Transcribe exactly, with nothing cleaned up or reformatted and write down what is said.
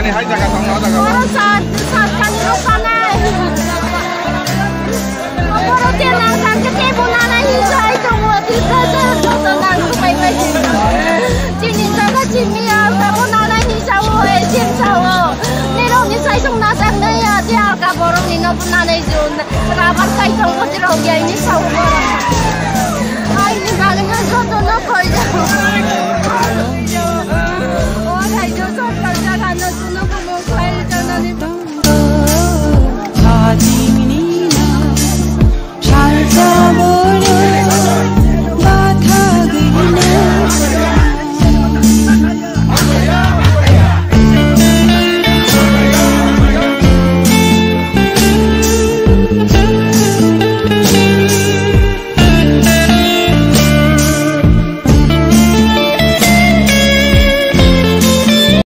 Oro sat, sat kani rok kanai. Oro te nang kang ke te bo nanai hinsa hai tongo, te te te te nang pai pai. Chini jaga chini alka bo nanai hinsa o, e chin sa o. Nirok ni sai tong na tang nai ya, te alka borok ni no bo nanai jun. Rabar kai tongo, te rok ya ini sa o. Ai ni bang na joto no koi ja. O hai jo sat kang jaga no.